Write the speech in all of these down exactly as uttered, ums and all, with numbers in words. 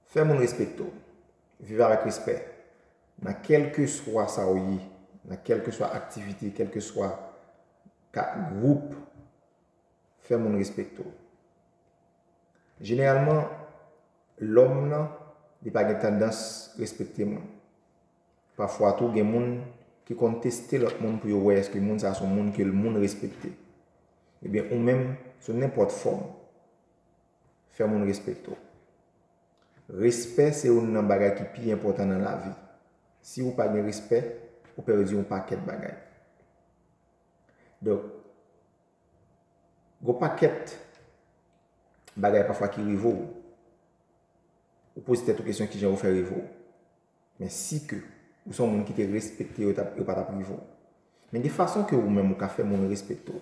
Fè moun respekte w. Viv avèk respè. Nan kèlkeswa sa w ye, nan kèlkeswa aktivite, kèlkeswa ka, gwoup, fè moun respekte w. Jeneralman, lòm nan, li pa gen tandans respekte moun. Pafwa tou, gen moun ki konn teste lòt moun pou yo wè èske moun sa a se yon moun ke moun respekte. Ebyen, ou menm, sou nenpòt fòm, fè moun respekte w. Respè se youn nan bagay ki pi enpòtan nan lavi. Si ou pa gen respè, ou pèdi yon pakèt bagay. Donk, gon pakèt bagay pafwa ki rive w. Ou poze tèt ou kesyon kijan yo fè rive w. Men si ke ou se yon moun ki te respekte yo, t ap, yo pa t ap rive w. Men gen fason ke ou menm ou ka fè moun respekte w.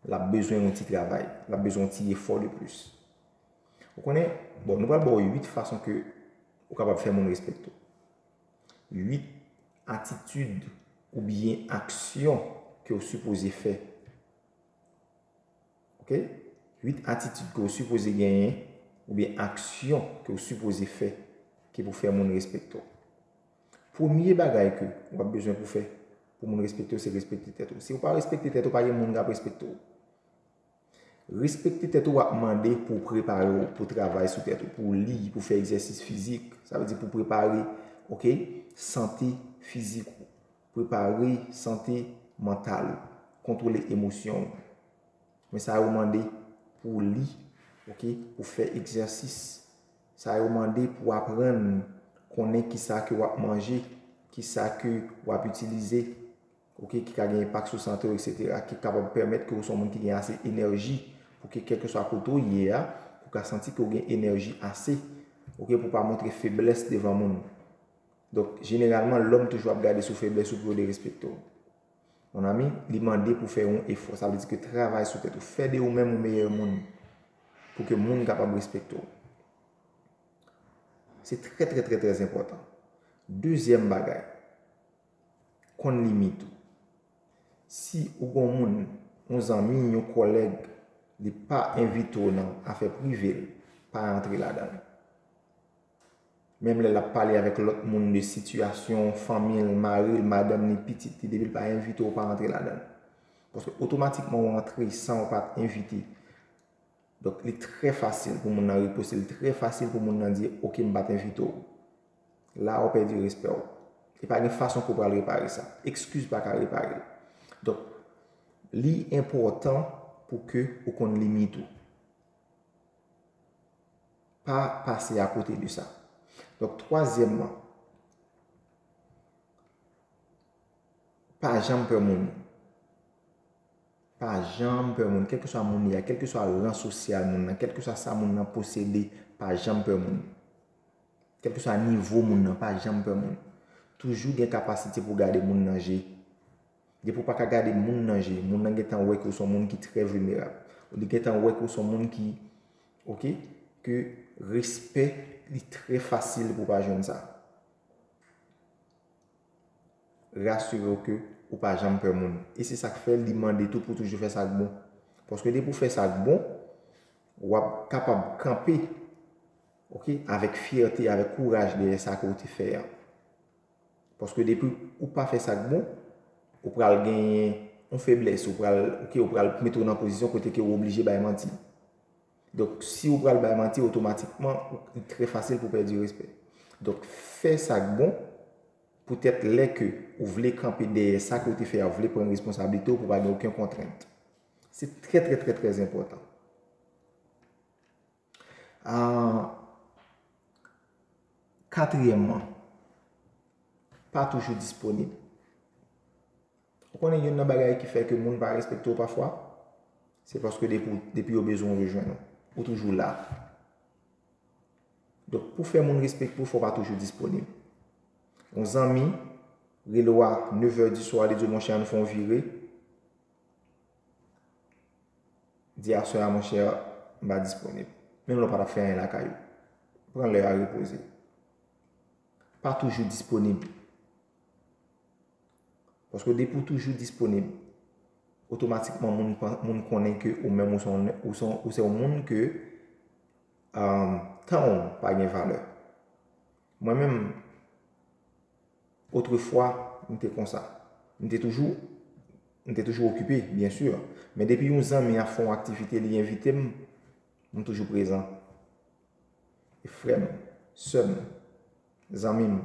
L ap bezwen yon ti travay, l ap bezwen yon ti efò de plis. Ou konnen, bon, nou pral ba w uit fason ke ou kapab fè moun respekte w. Uit atitid oubyen aksyon ke w sipoze fè. Oke? Uit atitid ke w sipoze genyen oubyen aksyon ke w sipoze fè ki pou fè moun respekte w. Premye bagay ke w ap bezwen pou fè pou moun respekte w, se respekte tèt ou. Si w pa respekte tèt ou, pa gen moun k ap respekte w. Respekte tèt ou ap mande pou w prepare w pou travay sou tèt ou, pou w li, pou w fè egzèsis fizik. Sa vle di pou w prepare, oke, sante fizik ou, prepare sante mantal ou, kontwole emosyon ou. Men sa yo mande pou w li, oke, pou w fè egzèsis. Sa yo mande pou w aprann konnen kisa ke w ap manje, kisa ke w ap itilize, oke, ki ka gen enpak sou sante w, etsetera, ki kapab pèmèt ke w se yon moun ki gen ase enèji pou ke kèlkeswa kote w ye a, pou w ka santi ke w gen enèji ase, oke, pou w pa montre feblès devan moun. Donk, jeneralman, lòm toujou ap gade sou feblès ou pou yo derespekte w. Mon ami, li mande pou fè yon efò. Sa vle di ke travay sou tèt ou. Fè de ou menm yon meyè moun pou ke moun kapab respekte w. Se trè, trè, trè, trè enpòtan. Dezyèm bagay, konn limit ou. Si ou gon moun, yon zanmi, yon kòlèg, li pa envite w nan afè prive l, pa antre ladan l. Menm lè l ap pale avèk lòt moun de sitiyasyon fanmi l, mari l, madanm li, pitit li, depi l pa envite w, pa antre ladan l. Paske otomatikman w antre san w pa t envite. Donk, li trè fasil pou moun nan riposte, li trè fasil pou moun nan di, "Oke, m pa t envite w." La, w pèdi respè w. E pa gen fason ke w pral repare sa. Ekskiz pa ka repare l. Donk, li enpòtan pou ke ou konn limit ou. Pa pase akote de sa. Donk, twazyèmman, pa janm pè moun. Pa janm pè moun. Kèlkeswa moun li a, kèlkeswa ran sosyal moun nan, kèlkeswa sa moun nan posede, pa janm pè moun. Kèlkeswa nivo moun nan, pa janm pè moun. Toujou gen kapasite pou w gade moun nan je. Depi w pa ka gade moun nan je, moun nan gentan wè ke w se yon moun ki trè vilnerab. Li gentan wè ke w se yon moun ki, oke, ke respè li trè fasil pou w pa jwenn sa. Rasire w ke ou pa janm pè moun. E se sa k fè li mande tou pou w toujou fè sa k bon. Paske depi w fè sa k bon, w ap kapab kanpe, oke, avèk fyète, avèk kouraj dèyè sa ke w te fè a. Paske depi ou pa fè sa k bon, ou pral genyen yon feblès, ou pral, oke, ou pral mete w nan pozisyon kote ke ou oblije bay manti. Donk, si ou pral bay manti, otomatikman, ou, li trè fasil pou w pèdi respè. Donk, fè sa k bon, poutèt lè ke ou vle kanpe dèyè sa ke w te fè a, ou vle pran responsablite w pou pa gen okenn kontrent. Se trè, trè, trè, trè enpòtan. Ah, katriyèmman, pa toujou disponib. Ou konnen youn nan bagay ki fè ke moun pa respekte w pafwa? Se paske depi, depi yo bezwen w, yo jwenn ou. Ou toujou la. Donk, pou fè moun respekte w, fò w pa toujou disponib. Yon zanmi rele w a nevè di swa, li di w, "Monchè, ann fè yon vire." Di aswè a, monchè, m pa disponib. Menm lè w pa t ap fè anyen lakay ou. Pran lè a, repoze. Pa toujou disponib. Paske depi w toujou disponib, otomatikman moun, moun konnen ke ou menm ou se yon, ou se yon, ou se yon moun ke, um, tan w pa gen valè. Mwen menm, otrefwa, m te konsa. M te toujou, m te toujou okipe, byen si. Men depi yon zanmi ap fè yon aktivite, li envite m, m toujou prezan. E frè m, sè m, zanmi m,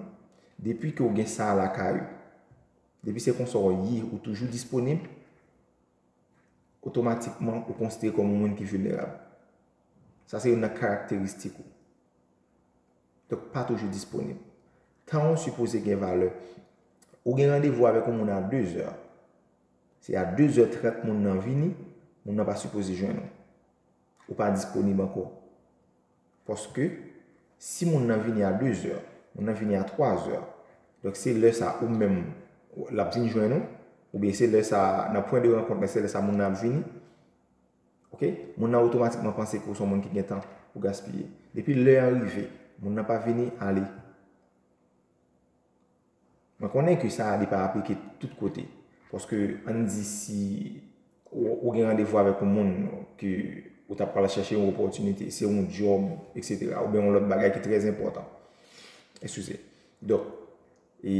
depi ke w gen sa lakay ou, depi se konsa w ye, ou toujou disponib, otomatikman ou konsidere kòm yon moun ki vilnerab. Sa se youn nan karakteristik ou. Donk, pa toujou disponib. Tan w sipoze gen valè. Ou gen randevou avèk yon moun a de zè. Se a de zè trant moun nan vini, moun nan pa sipoze jwenn ou. Ou pa disponib ankò. Paske, si moun nan vini a de zè, moun nan vini a twa zè, donk se lè sa ou menm, l ap vin jwenn ou, oubyen se lè sa, nan pwen de rankont la, se lè sa moun nan ap vini, ok? Moun nan otomatikman panse ke w se yon moun ki gen tan pou gaspiye. Depi lè an rive, moun nan pa vini, ale. Mwen konnen ke sa a, li pa aplike tout kote. Paske, ann di si ou, ou gen randevou avèk yon moun ke ou t ap pral chèche yon opòtinite, se yon djòb, etsetera, oubyen yon lòt bagay ki trè enpòtan. Eskize. Donk, e,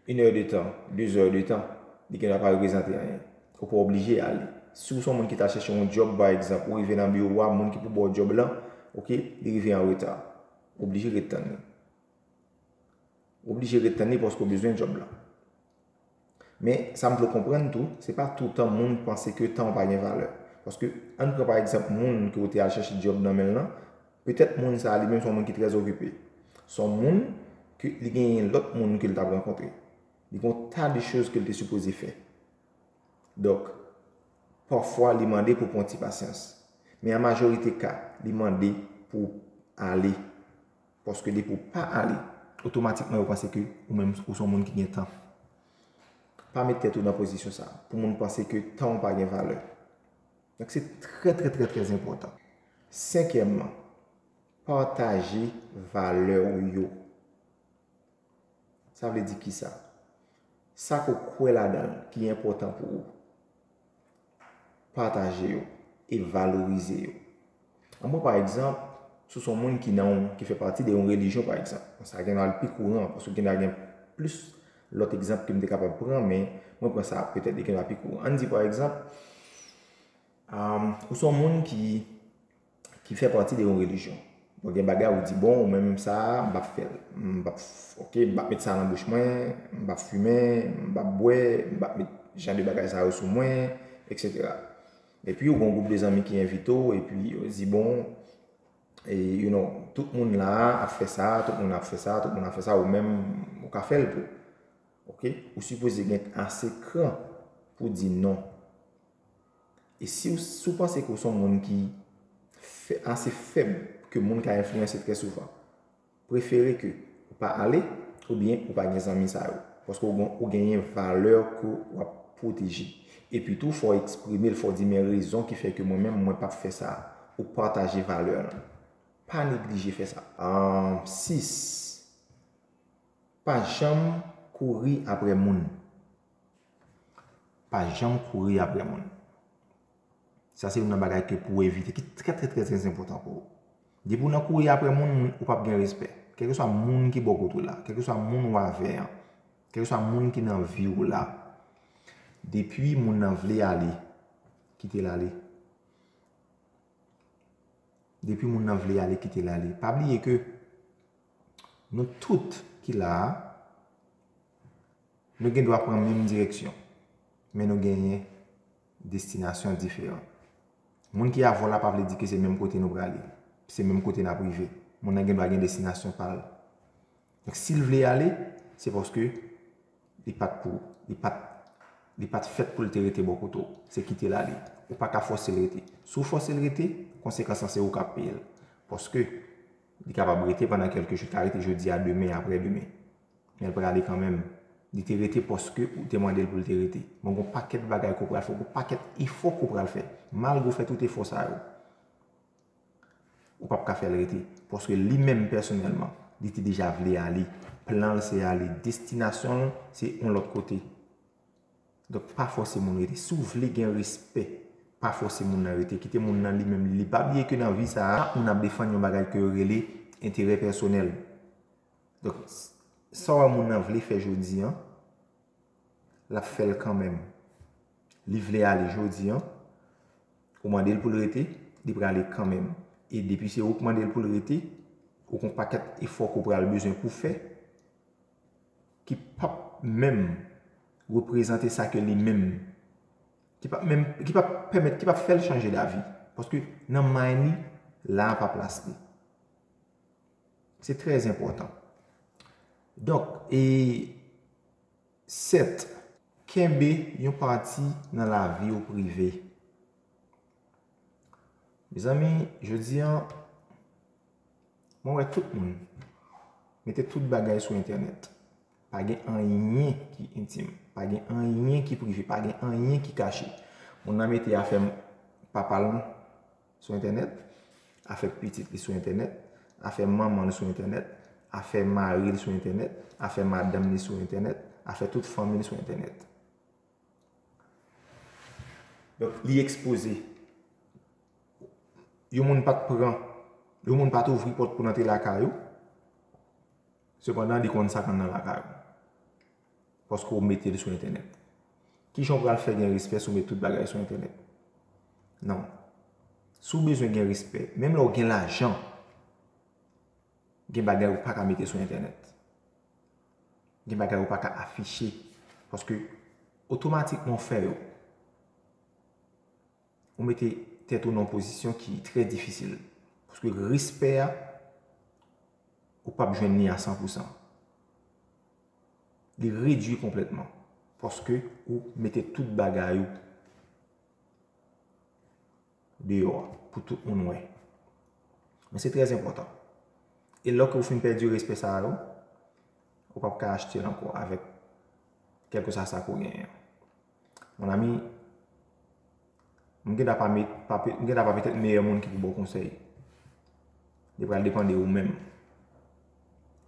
inè de tan, de zè de tan, li gen dwa pa reprezante anyen. Ou pa oblije ale. Si w se yon moun ki t al chèche yon djòb, pa egzanp, ou rive nan biwo a, moun ki pou ba w djòb lan, ok, li rive an reta. Ou oblije ret tann li. Ou oblije ret tann li paske w bezwen djòb lan. Men, sa m vle w konprann tou, se pa toutan moun panse ke tan w pa gen valè. Paske, ann pran pa egzanp moun ke w te al chèche djòb nan men l lan, petèt moun sa a li menm se yon moun ki trè okipe. Se yon moun ke li genyen lòt moun ke l t ap rankontre. Li gen yon ta de choz ke l te sipoze fè. Donk, pafwa li mande pou pran ti pasyans. Men an majorite ka, li mande pou ale. Paske depi w pa ale, otomatikman yo panse ke ou menm ou se yon moun ki gen tan. Pa met tèt ou nan pozisyon sa a, pou moun panse ke tan w pa gen valè. Donk se trè, trè, trè, trè enpòtan. Senkyèmman, pataje valè w yo. Sa vle di kisa? Sa ke w kwè ladan l, ki enpòtan pou ou, pataje yo e valorize yo. An pran pa egzanp, si w se yon moun ki nan yon, ki fè pati de yon relijyon, pa egzanp. Bon, sa gen dwa al pi kouran, paske gen dwa gen plis lòt egzanp ke m te kapab pran, men mwen pran sa, petèt li gen dwa pi kouran. Ann di, pa egzanp, um, ou se yon moun ki, ki fè pati de yon relijyon. Bon, gen bagay ou di, bon, ou menm sa, m p ap fè l. M p ap, ok, m p ap met sa nan bouch mwen, m p ap fimen, m p ap bwè, m p ap met jan de bagay sa yo sou mwen, etsetera. Epi ou gen yon gwoup de zanmi ki envite w, epi yo di, bon, e, you know, tout moun la ap fè sa, tout moun ap fè sa, tout moun ap fè sa, ou menm, ou ka fè l tou. Ok? Ou sipoze gen ase kran pou di non. E si w, si w panse ke w se yon moun ki fè, ase fèb ke moun ka enfliyanse trè souvan, prefere ke ou pa ale oubyen ou pa gen zanmi sa yo. Paske ou gen, ou genyen valè ke w ap pwoteje. Epi tou, fò w eksprime l, fò w di, men rezon ki fè ke mwen menm, mwen p ap fè sa. Ou pataje valè lan. Pa neglije fè sa. Ahn, sis, pa janm kouri apre moun. Pa janm kouri apre moun. Sa se youn nan bagay ke pou w evite, ki trè, trè, trè, trè enpòtan pou ou. Depi w nan kouri apre moun, ou p ap gen respè. Kèlkeswa moun ki bò kote w la, kèlkeswa moun w avè an, kèlkeswa moun ki nan vi w la, depi moun nan vle ale, kite l ale. Depi moun nan vle ale, kite l ale. Pa bliye ke nou tout ki la a, nou gen dwa pran menm direksyon, men nou genyen destinasyon diferan. Moun ki avè w la pa vle di ke se menm kote nou prale, se menm kote n ap rive. Moun nan gen dwa gen destinasyon pa l. Donk, si l vle ale, se paske li pa t pou, li pa t, li pa t fèt pou l te rete bò kote w. Se kite l ale. Ou pa ka fòse l rete. Si w fòse l rete, konsekans lan se ou k ap peye l. Paske li kapab rete pandan kèlke jou, li ka rete jodi a, demen, aprè demen. Men l prale kanmenm. Li te rete paske ou te mande l pou l te rete. Bon, gon pakèt bagay ke w pral fè, gon pakèt efò ke w pral fè. Malgre w fè tout efò sa yo, ou p ap ka fè l rete. Paske li menm pèsonèlman, li te deja vle ale. Plan l se ale. Destinasyon l se yon lòt kote. Donk, pa fòse moun rete. Si w vle gen respè, pa fòse moun nan rete. Kite moun nan li menm li. Pa bliye ke nan vi sa a, chak moun ap defann yon bagay ke yo rele enterè pèsonèl. Donk, sa w wè moun nan vle fè jodi an, l ap fè l kanmenm. Li vle ale jodi an, ou mande l pou l rete, li prale kanmenm. E depi se ou k mande l pou l rete, ou gen yon pakèt efò ke w pral bezwen pou fè, ki p ap menm reprezante sa ke li menm, ki p ap menm, ki p ap pèmèt, ki p ap fè l chanje davi. Paske nan mind li, la a pa plas li. Se trè enpòtan. Donk, e sèt, kenbe yon pati nan lavi w prive. Mezanmi, jodi an, mwen wè tout moun mete tout bagay sou entènèt. Pa gen anyen ki entim, pa gen anyen ki prive, pa gen anyen ki kache. Moun nan mete afè papa l sou entènèt, afè pitit li sou entènèt, afè manman l sou entènèt, afè mari l sou entènèt, afè madanm li sou entènèt, afè tout fanmi l sou entènèt. Donk, li ekspoze. Yon moun pa t pran, yon moun pa t ouvri pòt pou l antre lakay ou. Sepandan, li konn sa k anndan lakay ou. Paske w mete l sou entènèt. Kijan w pral fè gen respè si w met tout bagay sou entènèt? Non. Si w bezwen gen respè, menm lè w gen lajan, gen bagay ou pa ka mete sou entènèt. Gen bagay ou pa ka afiche. Paske otomatikman w fè yo, ou mete tèt ou nan yon pozisyon ki trè difisil. Paske respè a, ou p ap jwenn li a san pou san. Li redui konplètman. Paske ou mete tout bagay ou deyò a pou tout moun wè. Men se trè enpòtan. E lè ke ou fin pèdi respè sa a yo, ou p ap ka achte l ankò avèk kèlkeswa sa ke w genyen an. Mon ami, m gentan pa met, pa pe-, m gentan pa petèt meyè moun ki pou ba w konsèy. Li pral depann de ou menm.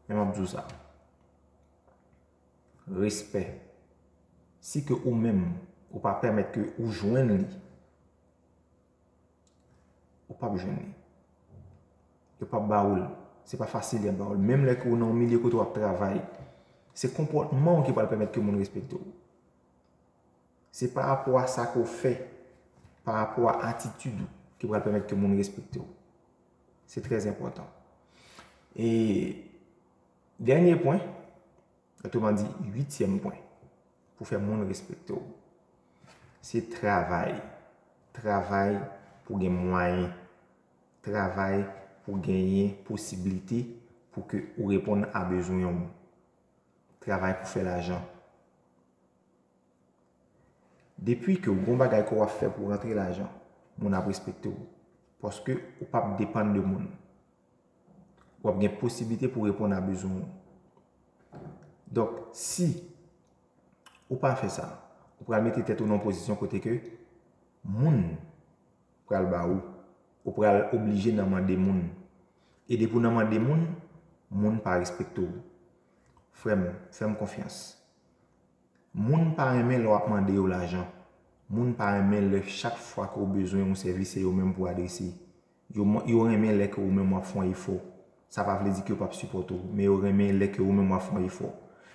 Men m ap di w sa. Respè. Si ke ou menm, ou pa pèmèt ke ou jwenn li, ou p ap jwenn li. Yo p ap ba ou l. Se pa fasil y ap ba ou l. Menm lè ke w nan yon milye kote w ap travay, se konpòtman w ki pral pèmèt ke moun respekte w. Se pa rapò a sa ke w fè, pa rapò a atitid ou ki pral pèmèt ke moun respekte w. Se trè enpòtan. E dènye pwen, otreman di, uityèm pwen, pou fè moun respekte w, se travay. Travay pou gen mwayen. Travay pou genyen posiblite pou ke ou reponn a bezwen w. Travay pou fè lajan. Depi ke w gen yon bagay ke w ap fè pou rantre lajan, moun ap respekte w. Paske ou p ap depann de moun. W ap gen posiblite pou reponn a bezwen w. Donk, si ou pa fè sa, ou pral mete tèt ou nan yon pozisyon kote ke moun pral ba ou, ou pral oblije nan mande moun. E depi w nan mande moun, moun pa respekte w. Frè m, fè m konfyans. Moun pa renmen lè w ap mande yo lajan. Moun pa renmen lè chak fwa ke w bezwen yon sèvis, se yo menm pou adrese. Yo, yo renmen lè ke ou menm w ap fè yon efò. Sa pa vle di ke yo p ap sipòte w, men yo renmen lè ke ou menm w ap fè yon efò.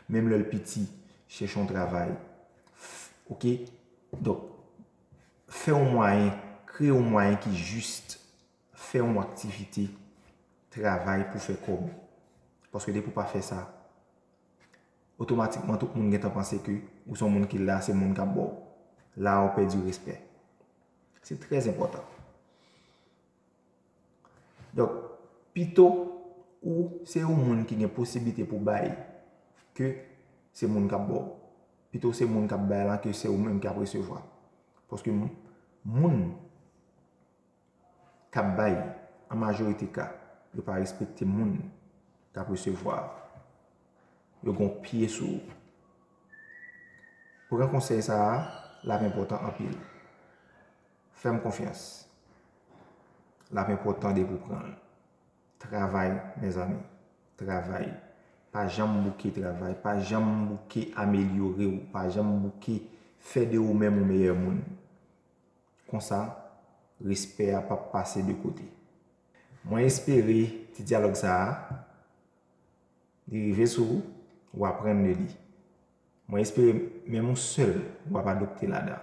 Menm lè l piti, chèche yon travay. Oke? Donk, fè yon mwayen, kreye yon mwayen ki jis, fè yon aktivite, travay pou fè kòb. Paske depi w pa fè sa, otomatikman tout moun gentan panse ke ou se yon moun ki la, se moun k ap ba w. La a, ou pèdi respè. Se trè enpòtan. Donk, pito ou se yon moun ki gen posiblite pou bay ke se moun k ap ba w. Pito se moun k ap bay la ke se ou menm k ap resevwa. Paske moun k ap bay, an majorite ka, yo pa respekte moun k ap resevwa. Yo gen yon pye sou ou. Pran konsèy sa a, l ap enpòtan anpil. Fè m konfyans. L ap enpòtan depi w pran l. Travay, mezanmi. Travay. Pa janm bouke travay. Pa janm bouke amelyore w. Pa janm bouke fè de ou menm yon meyè moun. Konsa, respè a p ap pase de kote. Mwen espere ti dyalòg sa a, li rive sou ou, ou aprann de li. Mwen espere menm yon sèl ou ap adopte ladan.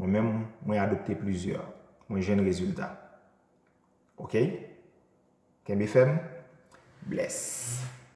Mwen menm, mwen adopte plizyè. Mwen jwenn rezilta. Ok? Kenbe fèm. Bless.